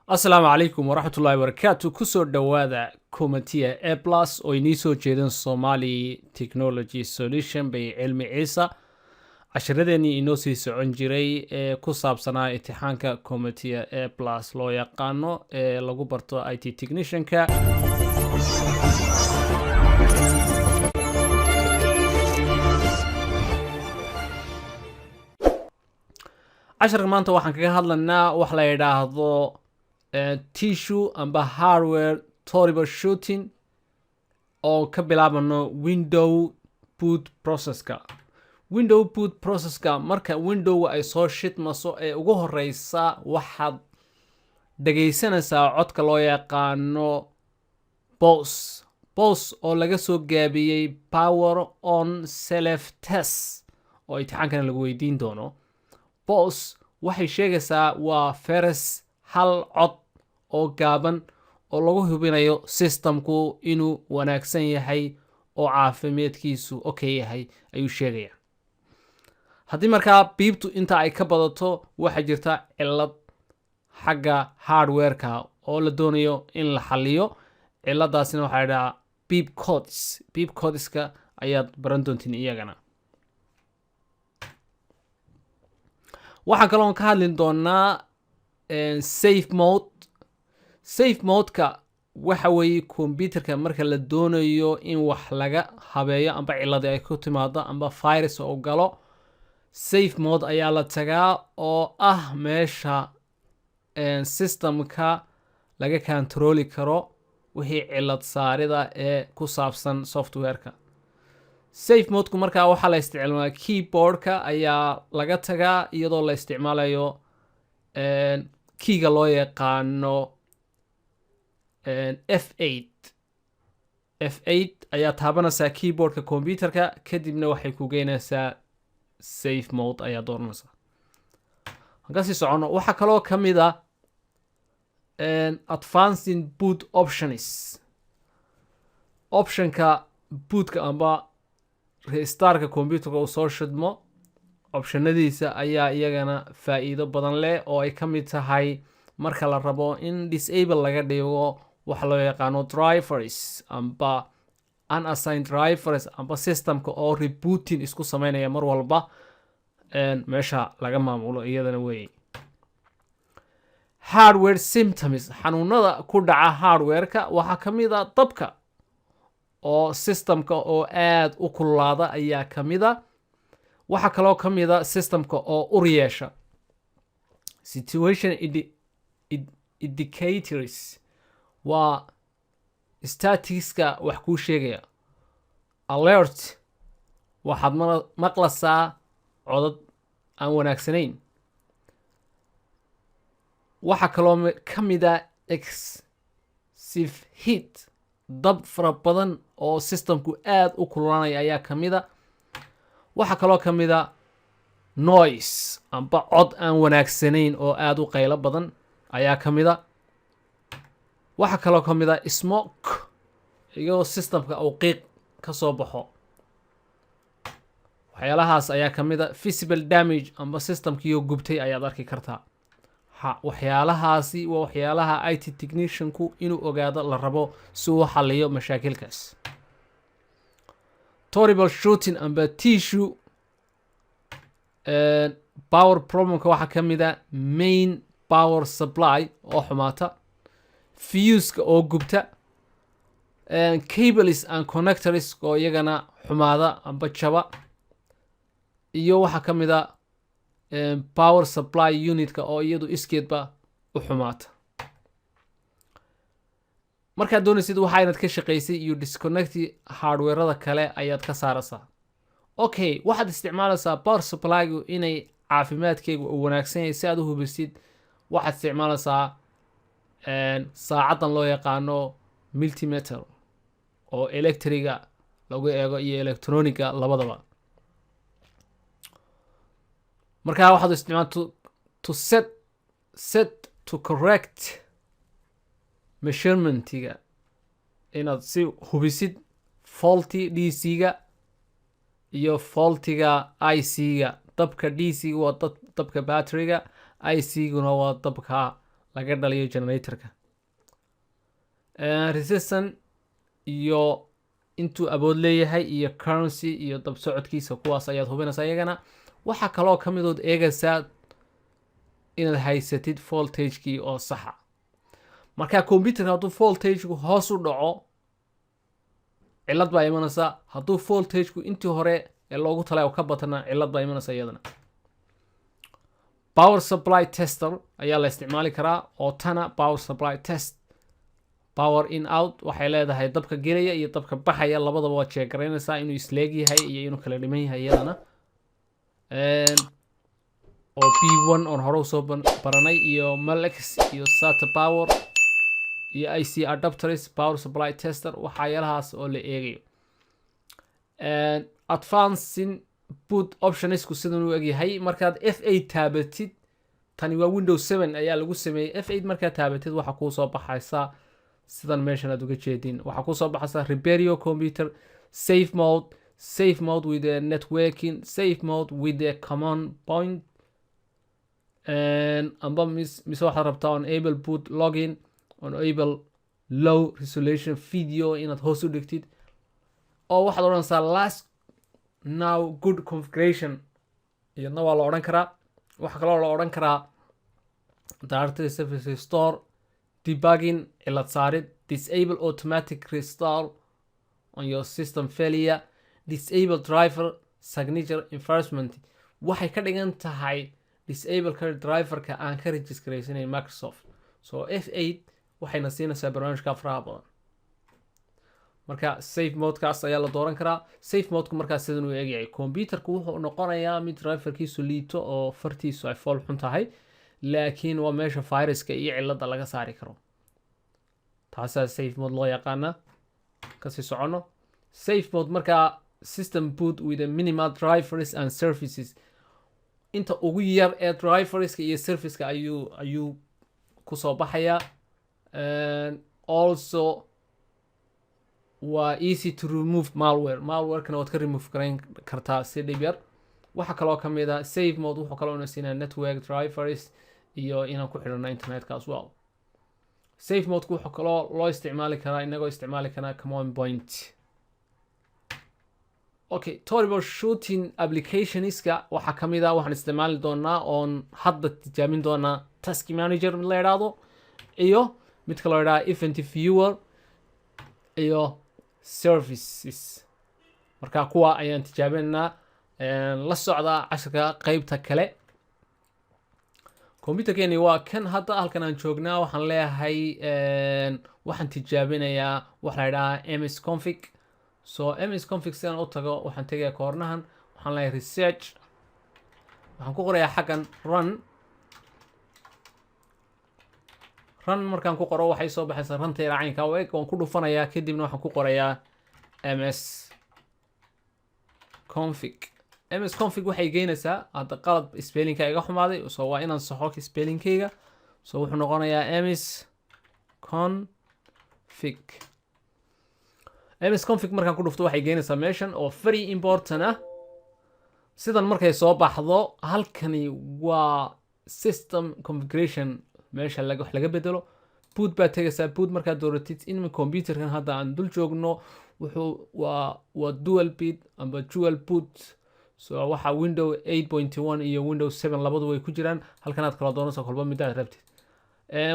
Asalaamu calaykum waraxmatullahi wabarakaatu. Kusoo dhowaada CompTIA A+ oo inii soo jeedan Somali Technology Solution bay Cilmi Ciisa. Cashiradeenii inoo sii socon jiray ee ku saabsanaa imtixaanka CompTIA A+ loo yaqaano ee lagu barto IT technicianka. Casharka maanta waxaan kaga hadlanaa wax la yidhaahdo tissue amba hardware troubleshooting, oo ka bilaabano window boot processka. Window boot processka, marka windowga ay soo shidmaso ee ugu horeysa, waxaad dhegaysanaysaa codka loo yaqaano POST. POST oo laga soo gaabiyey power on self test, oo imtixaankana lagu weydiin doono. POST waxay sheegaysaa waa first hal cod oo gaaban oo lagu hubinayo systemku inuu wanaagsan yahay oo caafimaadkiisu okay yahay ayuu sheegaya. Haddii markaa beeptu inta ay ka badato, waxaa jirta cillad xagga hardwareka oo la doonayo in la xaliyo. Ciladaasina waxaa la dhahaa beep codes. Beep codeska ayaad baran doontiin iyagana. Waxaan kaloon ka hadli doonaa safe mode. Safe modeka waxa weeye computerka marka la doonayo in wax laga habeeyo amba ciladi ay ku timaado amba virus oo galo, safe mode ayaa la tagaa, oo ah meesha systemka laga controli karo wixii cilad saarida ee ku saabsan softwareka. Safe modeku markaa waxaa la isticmaalaa keyboardka ayaa laga tagaa, iyadoo la isticmaalayo keyga loo yaqaano F8. F8 ayaa taabanaysaa keyboardka computerka, kadibna waxay ku geynaysaa safe mode ayaa dooranaysaa. Aan kasii socono. Waxaa kaloo ka mid a advancing boot options. Optionka bootka amba restartka computerka uu soo shidmo, optionadiisa ayaa iyagana faa'iido badan leh, oo ay ka mid tahay marka la rabo in disable laga dhigo waxa loo yaqaano drivers amba unassigned drivers, amba systemka oo rebooting isku sameynaya mar walba, meesha laga maamulo iyadana wey. Hardware symptoms, xanuunada ku dhaca hardwareka, waxaa ka mid a dabka oo systemka oo aada u kululaada ayaa ka mid a. Waxaa kaloo ka mid a systemka oo ur yeesha. Situation indicators waa statiska wax kuu sheegaya. Alert, waxaad maqlasaa codad aan wanaagsanayn. Waxaa kaloo ka mid a excessive heat, dab fara badan oo systemku aada u kululanaya ayaa ka mid a. Waxaa kaloo ka mid a noise amba cod aan wanaagsanayn oo aada u qaylo badan ayaa ka mid a. Waxaa kaloo ka mid a smoke, iyagoo systemka uu qiiq ka soo baxo. Waxyaalahaas ayaa ka mid a. Visible damage amba systemkiioo gubtay ayaad arki kartaa. Waxyaalahaasi waa waxyaalaha IT technicianku inuu ogaado la rabo si uu xaliyo mashaakilkaas. Troubleshooting amba tissue power problemka waxaa ka mid a main power supply oo xumaata, fuska oo gubta, cables and connectors oo iyagana xumaada amba jaba, iyo waxaa ka mid a power supply unitka oo iyadu iskeedba u xumaata. Markaad doonaysid waxa inaad ka shaqaysay iyo disconnect hardwareada kale ayaad ka saaraysaa. Okay, waxaad isticmaalaysaa power supplygu inay caafimaadkeegu uu wanaagsan yahay. Si aad u hubisid, waxaad isticmaalaysaa saacaddan loo yaqaano multimeter, oo electriga lagu eego iyo electroniga labadaba. Markaa waxaad isticmaal to set to correct measurementiga, inaad si hubisid faulty DC-ga iyo faultiga IC-ga. Dabka DC-ga waa dabka batteryga, IC-guna waa dabka laga dhaliyo generatorka, resistance iyo intuu awood leeyahay iyo currency iyo dab socodkiisa, kuwaas ayaad hubinaysaa iyagana. Waxaa kaloo ka midood eegaysaa inaad haysatid voltagekii oo saxa. Marka computerka hadduu voltageku hoos u dhaco, cillad baa imanaysa. Hadduu voltageku intii hore ee loogu talay oo ka batana, cillad baa imanaysa iyadana. Power supply tester ayaa la isticmaali karaa oo tana power supply test, power in out waxay leedahay, dabka gelaya iyo dabka baxaya labadaba waad check garaynaysaa inuu isleeg yahay iyo inuu kala dhiman yahay iyadana, oo B1 oon hore usoo baranay iyo Molex iyo SATA power iyo AC adapters, power supply tester, waxyaalahaas oo la eegayo. Advancing boot optionsku sidan u egyahay. Markaad F8 taabatid, tani waa Windows 7 ayaa lagu sameeyey. F8 markaad taabatid, waxaa kuu soo baxaysa sidan meeshan aad uga jeedin. Waxaa kusoo baxaysa repair your computer, safe mode, safe mode with the networking, safe mode with the command point, amba mise waxaad rabtaa enable boot login, enable low resolution video inaad hoos u dhigtid, oo waxaad odhanaysaa last known good configuration, iyadna waa la odhan karaa. Waxaa kaloo la odhan karaa directory service restore, debugging, cilad saarid, disable automatic restore on your system failure, disable driver signature enforcement. Waxay ka dhigan tahay disableka driverka aan ka registraysanayn Microsoft. So F8 waxayna siinaysaa barnaamijka faraha badan. Marka safe modekaas ayaa la dooran karaa. Safe modeku markaas sidan uu egyahay: computerku wuxuu noqonayaa mid driverkiisu liito oo fartiisu ay fool xun tahay, laakiin waa meesha viruska iyo cilada laga saari karo. Taasaa safe mode loo yaqaana. Kasii socono. Safe mode markaa, system boot with a minimal drivers and services, inta ugu yar ee driverska iyo serviceka ayuu kusoo baxayaa. Also waa easy to remove malware, malwarekana waad ka remove garayn kartaa si dhib yar. Waxaa kaloo ka mid a safe mode wuxuu kaloo ina siinaa network drivers iyo inaan ku xidhano internetka as well. Safe modeku wuxuu kaloo loo isticmaali karaa inagoo isticmaali karaa command point. Okay, troubleshooting applicationska waxaa ka mid ah, waxaan isticmaali doonaa oon hadda tijaabin doonaa task manager mid la idhaahdo iyo mid kaloo idhaha event viewer iyo services. Marka kuwa ayaan tijaabinaynaa. La socda cashirka qeybta kale. Computerkeeni waa kan hadda halkan aan joognaa. Waxaan leeyahay, waxaan tijaabinayaa waxa la idhahaa MS config. So MS config sidaan u tago, waxaan tegayaa koornahan, waxaan leeyahay research, waxaan ku qorayaa xaggan run. Run markaan ku qoro, waxay soo baxaysaa runtayda caynka u eg. Waan ku dhufanayaa, kadibna waxaan ku qorayaa MS config. MS config waxay geynaysaa, hadda qalad spellingka iga xumaaday, so waa inaan saxo spellingkayga. So wuxuu noqonayaa MS config. MS config markaan ku dhufto, waxay geynaysaa meeshan oo very important ah. Sidan markay soo baxdo, halkani waa system configuration, meesha wax laga bedelo. Boot baad tegaysaa. Boot markaad dooratid, in computerkan hadda aan dul joogno wuxuu waa dual bit amba dual boot. So waxaa Window 8.1 iyo Windows 7 labadu way ku jiraan. Halkan aad kala doonaysa kolba midaad rabtid.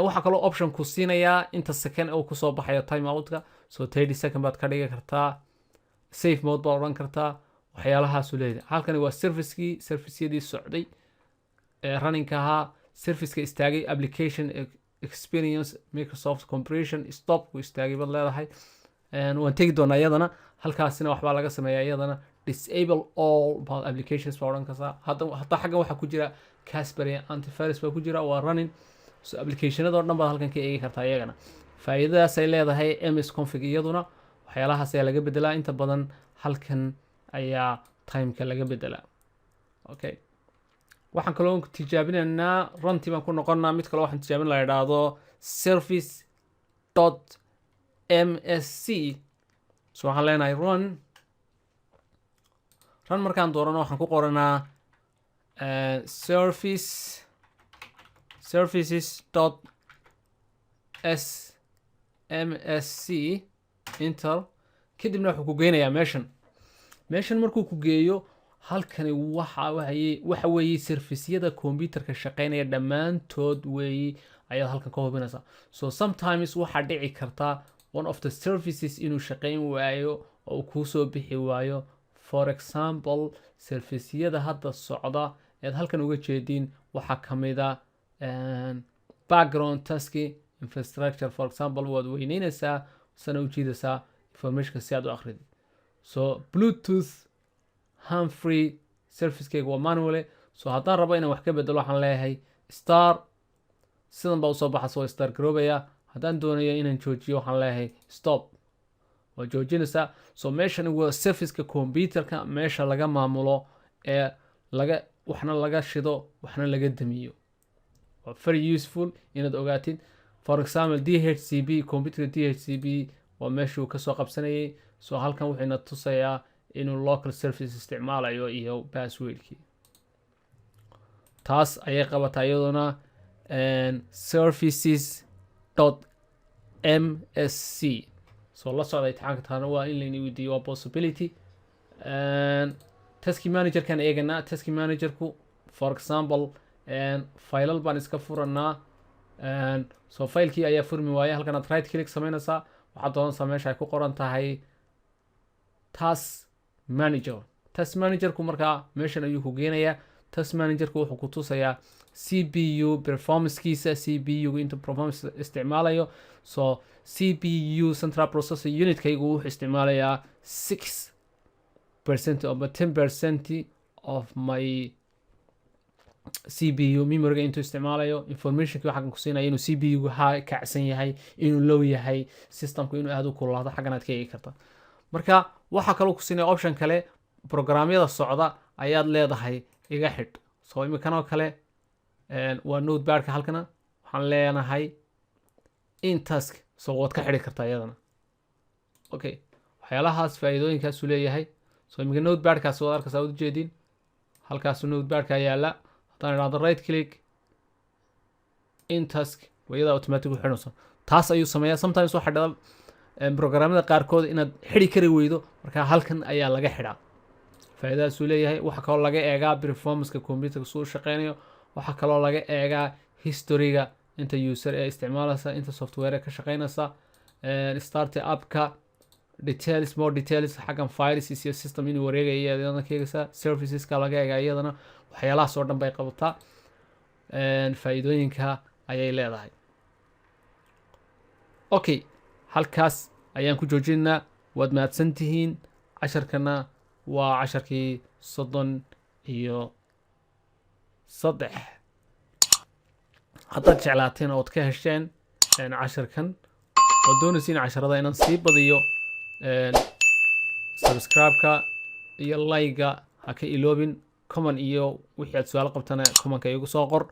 Waxaa kaloo option ku siinayaa inta second uu kusoo baxayo time outka. So 30 second baad ka dhigi kartaa, safe mode baad odhan kartaa, waxyaalahaasu leeyahay. Halkani waa servicekii, serviceyadii socday ee runningka ahaa, serviceka istaagay, application experience, Microsoft compression stop uu istaagay baad leedahay. Waan tegi doonaa iyadana. Halkaasina waxbaa laga sameeyaa iyadana. Disable all baad applications baa odhan kartaa. Hadda hataa xaggan waxaa ku jira Kaspersky antivirus baa ku jira, waa running. So applicationada oo dhan baad halkan ka eegi kartaa iyagana. Faa'iidadaas ay leedahay MS config iyaduna, waxyaalahaas ayaa laga bedelaa inta badan. Halkan ayaa timeka laga bedelaa. Okay, waxaan kaloo tijaabinaynaa, runtii baan ku noqonnaa, mid kale waxaan tijaabin la idhaahdo service.msc. So waxaan leenahay run. Run markaan doorano, waxaan ku qoranaa services.msc. S MSC, enter. Kadibna wuxuu ku geynayaa meeshan. Meeshan markuu ku geeyo, halkani waxa weeye serviceyada computerka shaqeynaya dhammaantood weeyi ayaad halkan ka hubinaysaa. So sometimes waxaa dhici karta one of the services inuu shaqeyn waayo oo uu kuusoo bixi waayo. For example, serviceyada hadda socda eed halkan uga jeediin waxaa kamida background task infrastructure. For example, waad weyneynaysaa, sana u jiidaysaa informationka si aad u akridid. So Bluetooth hands-free servicekeyga waa manually. So haddaan rabo inaan wax ka bedelo, waxaan leeyahay start. Sidan baa usoo baxasa, waa start garoobaya. Haddaan doonayo inaan joojiyo, waxaan leeyahay stop, waa joojinaysaa. So meeshan waa serviceka computerka, meesha laga maamulo ee laga waxna laga shido, waxna laga damiyo. Waa very useful inaad ogaatid. For example, DHCP, computerka DHCP waa meeshuu kasoo qabsanayay. So halkan wuxuu ina tusayaa inuu local service isticmaalayo iyo passwordkii. Taas ayay qabataa iyaduna services.msc. So la socda imtixaanka, taana waa in layna weydiiyo, waa possibility. Task managerkan eeganaa. Task managerku, for example, faylal baan iska furanaa. So faylkii ayaa furmi waaya. Halkan aad right click samaynaysaa, waxaad doonaysaa meesha ay ku qoran tahay task manager. Task managerku markaa meeshan ayuu ku geenayaa. Task managerku wuxuu ku tusayaa CPU performancekiisa, CPU inta performance isticmaalayo. So CPU, central processor unitkaygu, wuxuu isticmaalayaa 6% ama 10% of my CPU memoryga intuu isticmaalayo. Informationki waxaa ku siinaya inuu CPU ha kacsan yahay, inuu low yahay, systemku inuu aada u kululaado. Xaggan aad ka eegi karta. Marka waxaa kaloo ku siinaya option kale, programyada socda ayaad leedahay iga xidh. So imikan oo kale waa Notepadka. Halkana waxaan leenahay end task. So waad ka xidhi kartaa iyadana. Okay, waxyaalahaas faa'iidooyinkaasuu leeyahay. So iminka Notepadkaasi waad arkaysaa, waad ujeedin, halkaasu Notepadka yaala. Haddaan idhahdo right click, end task, iyada automatic u xidhanayso. Taas ayuu sameeyaa. Sometimes waxaa dhada programmada qaarkood inaad xidhi kari weydo, marka halkan ayaa laga xidhaa. Faa'iidadaasuu leeyahay. Waxaa kaloo laga eegaa performanceka computerka suu u shaqeynayo. Waxaa kaloo laga eegaa historyga, inta user ee isticmaalaysa, inta software ee ka shaqeynaysa, start upka details, more details xaggan files iyo system inuu wareegaya iyadana ka eegaysaa. Serviceska laga eegaa iyadana. Waxyaalahaas oo dhan bay qabataa, faa'iidooyinka ayay leedahay. Okay, halkaas ayaan ku joojinaynaa. Waad mahadsan tihiin. Casharkana waa casharkii 33. Haddaad jeclaateen ood ka hesheen casharkan oo doonaysiin casharada inaan sii badiyo, subscribe-ka iyo like-ga ha ka iloobin. Comment iyo wixii aad su-aal qabtana commentka igu soo qor.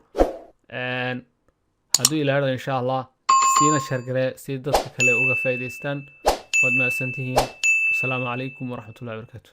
Hadduu ilaahdo, insha Allah, siina share garee si dadka kale uga faa'iidaystaan. Waad mahadsantihiin. Asalaamu calaykum waraxmatullahi wabarakaatu.